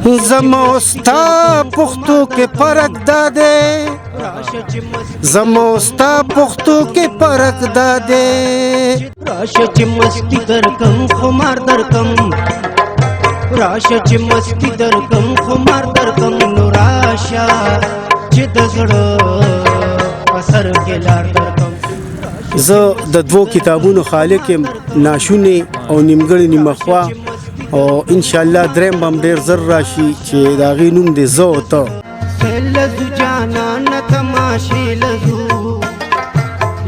زما ستا پښتو کې فرق دا دی، زما ستا پښتو کې فرق دا دی۔ راشه چې مستی درکم خمار درکم، راشه چې مستی درکم خمار درکم، نو راشه چې د زړه په سر کې لار درکم۔ زه د دوو کتابونو خالق یم، ناشونې او نیمګړې نیمه خوا، او ان شاء الله دریم به هم ډېر زر راشي چې د هغې نوم دی زه او ته۔ سیل لزو جانانه تماشې لزو،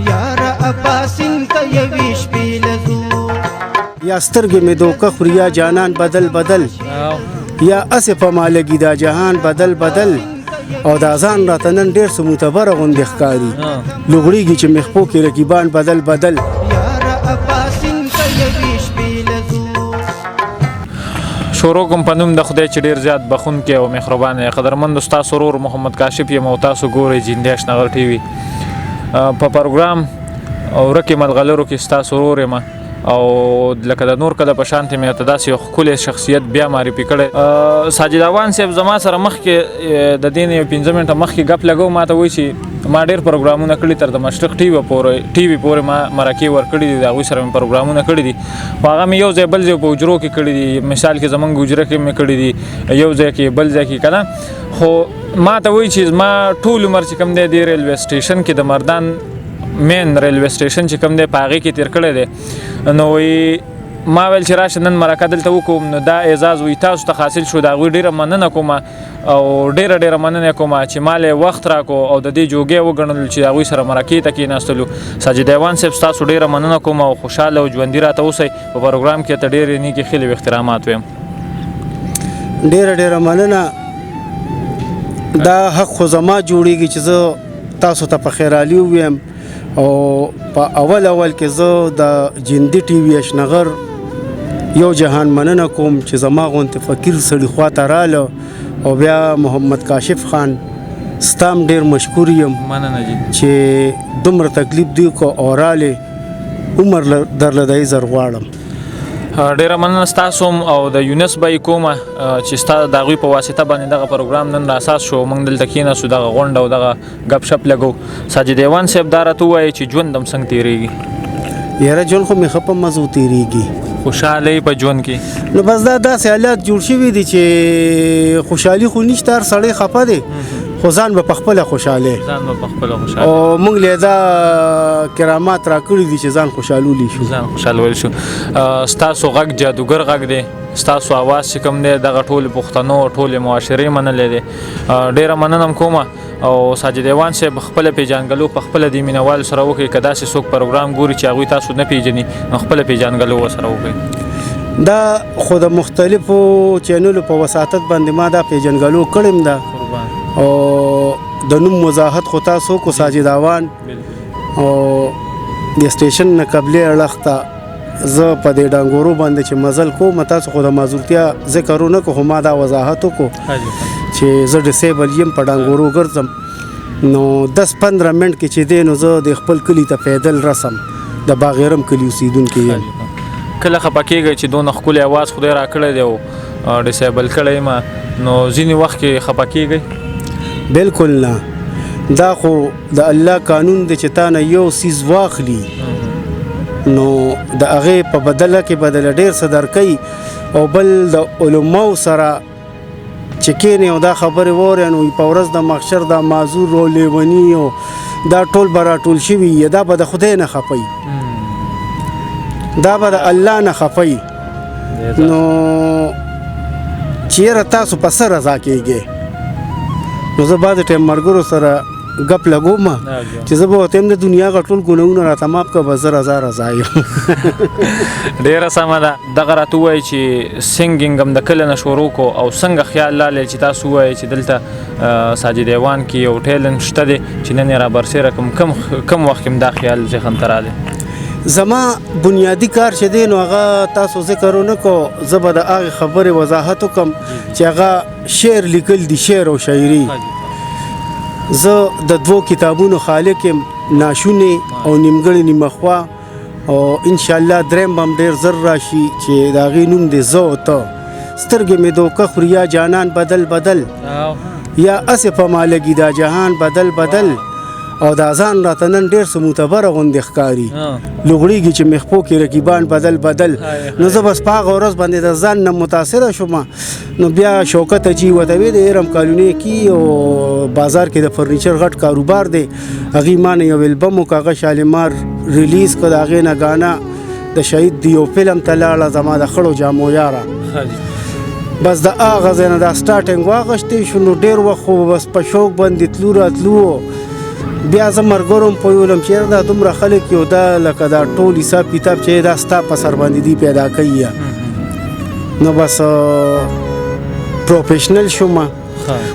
یاره اباسین ته یوې شپې لزو۔ یا سترګې مې دوکه خوري یا جانان بدل بدل، یا هسې په ما لګي دا جهان بدل بدل، او دا ځان راته نن ډېر څه معتبره غوندې ښکاري، لوغړېږي چې مې خپو کې رقیبان بدل بدل۔ یاره اباسین ته یوې شپې لزو۔ شروع کوم په نوم د خدای چې ډېر زیات بخښونکی او مهربان دی۔ قدرمند ستاسو ورور محمد کاشف یم او تاسو ګورئ جیندي اشنغر ټي وي۔ په پروګرام ورکې ملغلرو کې ستاسو ورور یم، او لکه د نور کله په شان ته مې ته داسې یو ښکلی شخصیت بیا معرفي کړی۔ ساجد اعوان صاحب زما سره مخکې، د دې نه یو 5 منټه مخکې ګپ لګو، ما ته وایي چې ما ډېر پروګرامونه کړي، تر د مشرق ټي وي پورې، ټي وي پورې ما مرکې ورکړي دي، د هغوی سره مې پروګرامونه کړي دي، خو هغه مې یو ځای بل ځای په حجرو کې کړي دي، مثال کې زمونږ حجره کې مې کړي دي، یو ځای کې بل ځای کې که نه۔ خو ما ته وایي چې زما ټول عمر چې کوم دی دې ریلوې سټیشن کې، د مردان مین ریلوې سټیشن چې کوم دی په هغې کې تېر کړی دی۔ نو وایي ما ویل چې راشه نن مرکه دلته وکړم، نو دا اعزاز وایي تاسو ته حاصل شو، د هغوی ډېره مننه کوم او ډېره ډېره مننه کوم چې ما له وخت راکړو او د دې جوګې وګڼلو چې هغوی سره مرکې ته کېناستلو۔ ساجد اعوان صاحب ستاسو ډېره مننه کوم او خوشحاله او ژوندي راته اوسئ، په پروګرام کې ته ډېرې نیکې ښې او احترامات وایم۔ ډېره ډېره مننه۔ دا حق خو زما جوړېږي چې زه تاسو ته په خیرالي ووایم، او په اول اول کې زه د جیندي ټي وي اشنغر یو جهان مننه کوم چې زما غوندې فقیر سړي خوا ته راله، او بیا محمد کاشف خان ستام ډېر مشکور یم۔ مننه جی. چې دومره تکلیف دی کو او رالې، عمر درله د عذر غواړم۔ ډېره مننه ستاسو هم، او د یونس بای کومه، چې ستا د هغوی په واسطه باندې دغه پروګرام نن راساس شو، موږ دلته کېناستو، دغه غونډه او دغه ګپ شپ لګو۔ ساجد اعوان صاحب دا راته ووایي چې ژوند هم څنګه تېرېږي؟ یاره ژوند خو مې ښه په مزو تېرېږي۔ خوشحاله یې په ژوند کې؟ نو بس دا داسې حالات جوړ شوي دي چې خوشحالي خو نشته، هر سړی خفه دی، خو ځان به پخپله خوشحاله۔ ځان به پخپله خوشحاله۔ او موږ له دا کرامات راکړي دي چې ځان خوشحالولی شو۔ ځان خوشحالولی شو۔ ستاسو غږ جادوګر غږ دی، ستاسو اواز چې کوم دی دغه ټول پښتنو ټولې معاشرې منلی دی۔ ډېره مننه هم کومه۔ او ساجد اعوان صاحب خپله پېژندګلو په خپله دې مینهوالو سره وکړئ، که داسې څوک پروګرام ګوري چې هغوی تاسو نه پېژني نو خپله پېژندګلو ورسره وکړئ۔ دا خو د مختلفو چینلو په وساطت باندې ما دا پېژندګلو کړې هم ده، قربان۔ او د نوم وضاحت خو تاسو وکړو، ساجد اعوان۔ او د سټیشن نه قبلې اړخ ته زه په دې ډانګورو باندې چې مزل کوم، تاسو خو د معذورتیا ذکر ونه کړو، خو ما دا وضاحت وکړو چې زه ډیسیبل یم، په ډانګورو ګرځم۔ نو 10-15 منټ کې چې دی نو زه د خپل کلي ته پیدل رسم، د باغیرم کلي اوسېدونکی یم۔ کله خفه کېږئ چې دونه ښکلی اواز خدای راکړی دی او ډیسیبل کړی یم، نو ځینې وخت کې خفه کېږئ؟ بالکل نه، دا خو د الله قانون دی چې تا نه یو څیز واخلي نو د هغې په بدله کې بدله ډېر څه درکوي۔ او بل د علماو سره چې کښېنې او دا خبرې واورې نو په ورځ د محشر دا معذور او لیوني او دا ټول به راټول شوي وي، دا به د خدای نه خفه وي، دا به د الله نه خفه وي۔ نو چیرې تاسو په څه رضا کېږئ؟ نو زه بعضې ټایم ملګرو سره ګپ لګوم چې زه به ورته وایم د دنیا هغه ټول ګناهونه راته معاف کړه، بس زه رضا رضا یم۔ ډېره سمه ده۔ دغه راته ووایي چې سینګینګ هم د کله نه شروع کړو او څنګه خیال لالی چې تاسو ووایئ چې دلته، ساجد اعوان کې یو ټیلنټ شته دی چې نن یې رابرسېره کړم، کم وخت کې هم دا خیال ذهن ته راغلی؟ زما بنیادي کار چې دی نو هغه تاسو ذکر ونه کړو، زه به د هغې خبرې وضاحت وکړم چې هغه شعر لیکل دي، شعر او شاعري۔ زه د دوو کتابونو خالق یم، ناشونې او نیمګړې نیمه خوا، او ان شاء الله دریم به هم ډېر زر راشي چې د هغې نوم دی زه او ته۔ سترګې مې دوکه خوري یا جانان بدل بدل، یا هسې په ما لګي دا جهان بدل بدل. او دا ځان راته نن ډېر څه معتبره غوندې ښکاري، لوغړېږي چې مې خپو کې رقیبان بدل بدل. نو زه بس په هغه ورځ باندې د ځان نه متاثره شوم. نو بیا شوکت حاجي ورته وې د ایرم کالونۍ کې او بازار کې د فرنیچر غټ کاروبار دی، هغې ما نه یو البم وکړ، هغه شالیمار ریلیز کړ، د هغې نه ګانا د شهید د یو فلم ته لاړه، زما د خړو جامو یاره. بس د هغه ځای نه دا سټارټینګ واغوستې شو. نو ډېر وخت خو بس په شوق باندې تلو راتلو. بیا زه ملګرو هم پوهولم چې یاره دا دومره خلک یو، دا لکه دا ټول حساب کتاب چې دا ستا په سر باندې دی پیدا کوي. نو بس پروفیشنل شوم.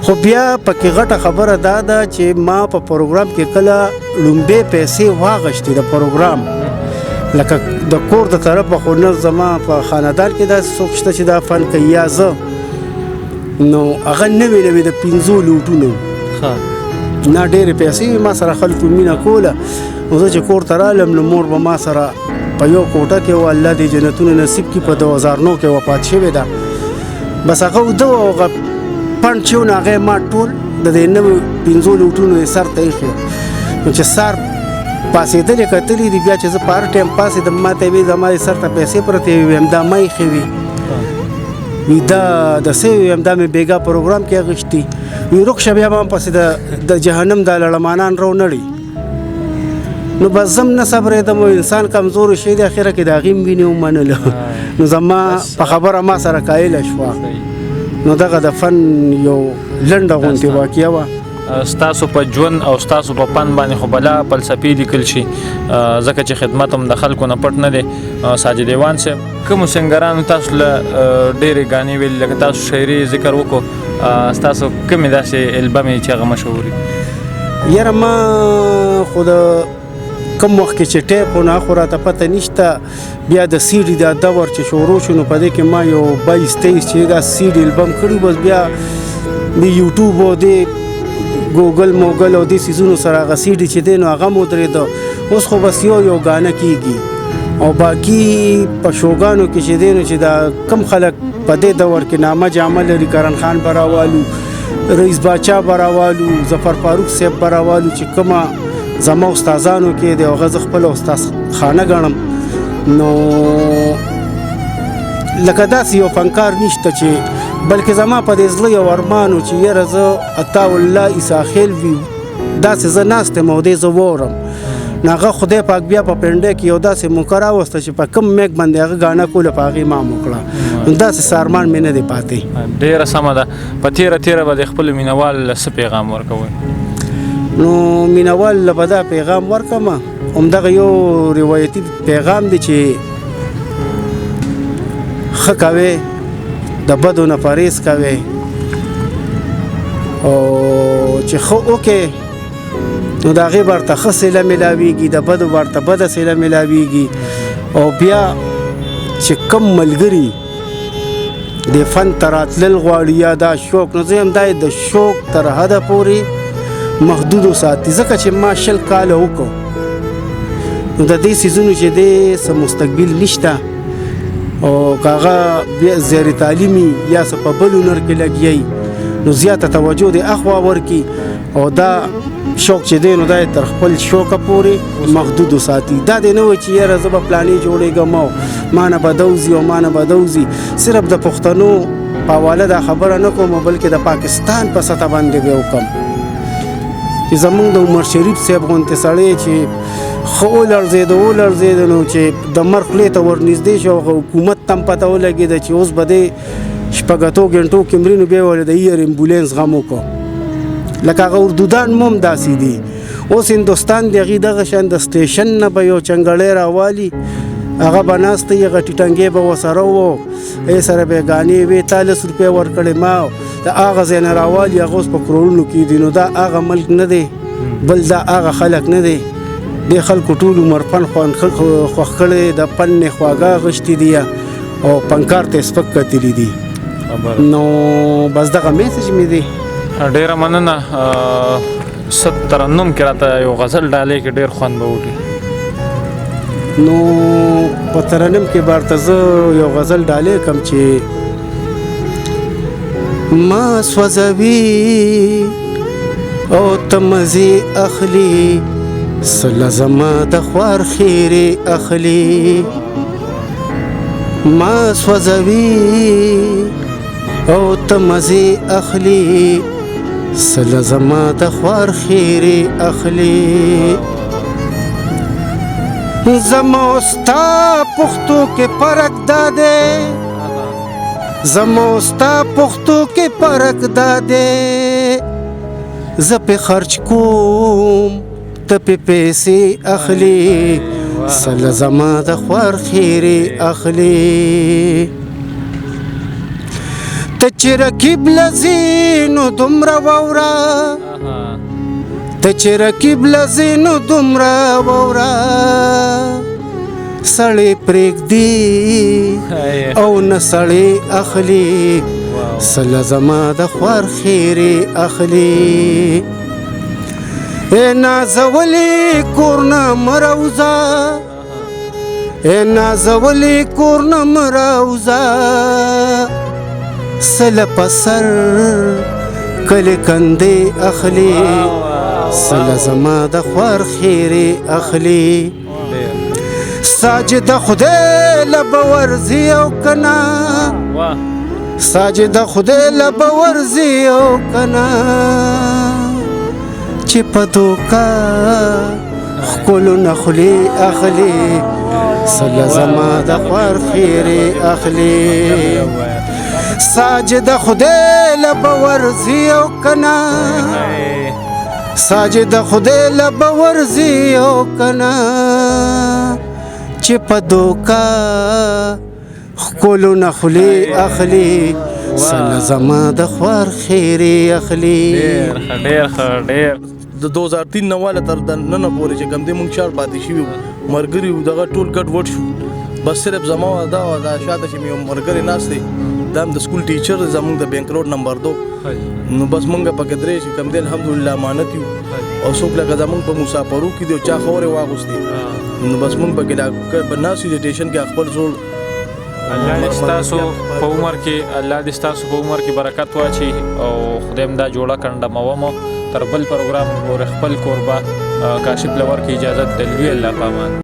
خو بیا پکې غټه خبره دا ده چې ما په پروګرام کې کله لومبې پیسې واغشتې د پروګرام، لکه د کور د طرفه خو نه زما په خاندان کې داسې څوک شته چې دا فن کوي یا زه، نو هغه نوې نوې د 5 لوټونو نه ډېرې پیسې وې، ما سره خلکو مینه کوله. نو زه چې کور ته رالم نو مور به ما سره په یو کوټه کې وه، الله دې جنتونه نصیب کړي، په 2009 کې وفات شوې ده. بس هغه وده وه، هغه پنډ چې و نو هغه یې ما ټول د دې نویو 5 لوټونو یې سر ته ایښی. نو چې سهار پاڅېدلې کتلې دي، بیا چې زه په هر ټایم پاڅېدم ما ته یې ویل زما دې سر ته پیسې پرتې وې، ویم دا ما ایښې وې، وی دا د څه وې، ویم دا مې بېګا پروګرام کې اخیستي. وی ورک شه بیا به هم پسې د جهنم دا لړمانان راونړي. نو بس زه هم نه صبرېدم، انسان کمزوری شی دی، اخره کې د هغې هم وینې ومنله. نو زما په خبره ما سره قایله شوه. نو دغه د فن یو لنډه غونډې واقعه وه. ستاسو په ژوند او ستاسو په فن باندې خو بلا فلسفې لیکل شي، ځکه چې خدمت هم د خلکو نه پټ نه دی. ساجد اعوان صاحب، کومو سنګرانو تاسو له ډېرې ګانې ویلې، لکه تاسو شاعري ذکر وکړو، ستاسو کومې داسې البمې چې هغه مشهورې دي؟ یاره ما خو د کوم وخت کې چې ټیپ و نو خو راته پته نشته، بیا د سی ډي دا دور چې شروع شو نو په دې کې ما یو 22 23 چې دا سی ډي البم کړي، بس بیا د یوټیوب او د ګوګل موګل او دې څیزونو سره هغه سی ډي چې دی نو هغه هم ودرېده. اوس خو بس یو یو ګانه کېږي او باقي په شوګانو کې چې دی نو چې دا کم خلک په دې دور کې نامه جامه لري، کرن خان به راوالو، رئیس باچا به راوالو، ظفر فاروق صاحب به راوالو، چې کومه زما استادانو کې دی هغه زه خپله استاد خانه ګڼم. نو لکه داسې یو فنکار نشته چې بلکې زما په دې زړه یو ارمان و چې یاره زه عطاالله عیسی خیل وي، داسې زه ناست یم او دې زه واورم. نو هغه خدای پاک بیا په پنډۍ کې یو داسې موقع راوسته چې په کوم میک باندې هغه ګانا کوله په هغې ما هم وکړه. نو داسې څه ارمان مې نه دی پاتې. ډېره سمه ده. په تېره تېره به د خپلو مینهوالو له څه پیغام ورکوئ؟ نو مینهوال له به دا پیغام ورکړم، همدغه یو روایتي پیغام دی چې ښه کوې، د بدو نه پرهېز کوې، او چې ښه وکړې نو د هغې به ورته ښه صله میلاویږي، د بدو به ورته بده صله میلاویږي. او بیا چې کم ملګري د فن ته راتلل غواړي یا دا شوق، نو زه هم دا د شوق تر حده پورې محدود وساتي، ځکه چې ما 20 کاله وکړو نو د دې څیزونو چې دی څه مستقبل نشته، او که هغه بیا زیر تعلیمي یا څه په بل هنر کې لګیایي نو زیاته توجه دې اخوا ورکړي، او دا شوق چې دی نو دا یې تر خپل شوقه پورې محدود وساتي. دا دې نه وایي چې یاره زه به پلانې جوړېږم او ما نه به دوځي او ما نه به دوځي. صرف د پښتنو په حواله دا خبره نه کوم، بلکې د پاکستان په سطح باندې به وکړم چې زمونږ د عمر شریف صاحب غوندې سړی چې ښه ولړزېده ولړزېده، نو چې د مرګ خولې ته ورنږدې شو هغه حکومت ته هم پته ولګېده چې اوس به دی شپږ اتو ګنټو کې مري، نو بیا یې ولې د ایر امبولانس غم وکړو. لکه هغه اردودان مو هم داسې دي. اوس هندوستان دی هغې دغه شان د سټیشن نه به یو چنګړی راوالي، هغه به ناست وي، هغه ټیټنګې به ورسره و، ای سره به یې ګانې وې، تا لس روپۍ ورکړې ما د هغه ځای نه راوالي، هغه اوس په کروړونو کې دي. نو دا هغه ملک نه دی، بل دا هغه خلک نه دی. دې خلکو ټول عمر فن خوښ کړی، د فن یې خواږه اخیستي دي او فنکار ته یې سپک کتلي دي. نو بس دغه میسج مې دی. ډېره مننه. څه ترنم کې راته یو غزل ډالۍ کې ډېر خوند به وکړي. نو په ترنم کې به ورته زه یو غزل ډالۍ کړم چې ما سوځوي او ته مزې اخلي، سله زما د خوار خیرې اخلي. ما سوځوي او ته مزې اخلي، سله زما د خوار خیرې اخلي. زما او ستا پښتو کې فرق دا دی، زما او ستا پښتو کې فرق دا دی، زه پې خرچ کوم ته پې پیسې اخلي، سله زما د خوار خیرې اخلي. ته چې رقیب له ځې نو دومره واوره، ته چې رقیب له ځې نو دومره واوره، سړی پرېږدي او نه سړی اخلي، سله زما د خوار خیرې اخلي. ای نازولي کور نه مه راوځه، ای نازولي کور نه مه راوځه، سله په سر کلي کندې اخلي، سله زما د خوار خیرې اخلي. ساجده خدای له به ورځي او که نه، ساجده خدای له به ورځي او که نه، چې په دوکه ښکلونه خولې اخلي، سله زما د خوار خیرې اخلي. ساجده خدای له به ورځي او که نه، ساجده خدای له به ورځي او که نه، چې په دوکه ښکلونه خولې اخلي، سله زما د خوار خیرې اخلي. ډېر ښه، ډېر ښه، ډېر. د 2003 نه واله تر د ننه پورې چې کوم دی مونږ چار پاتې شوي وو، ملګري وو، دغه ټول ګډ وډ شو. بس صرف زما دا او دا شاته چې مې یو ملګری ناست دی، دا هم د سکول ټیچر دی زمونږ د بینک روډ نمبر 2. نو بس مونږ پکې درې چې کوم دی الحمدلله امانت یو، او څوک لکه زمونږ په مسافرو کې دی او چا خاورې واغوستې، نو بس مونږ پکې لا ناست یو سټېشن کې خپل زوړ. الله دې ستاسو په عمر کې، الله دې ستاسو په عمر کې برکت واچي او خدای هم دا جوړه کنډموه. تر بل پروګرام پورې خپل کوربه کاشف لور کې اجازت د لوی الله په امان.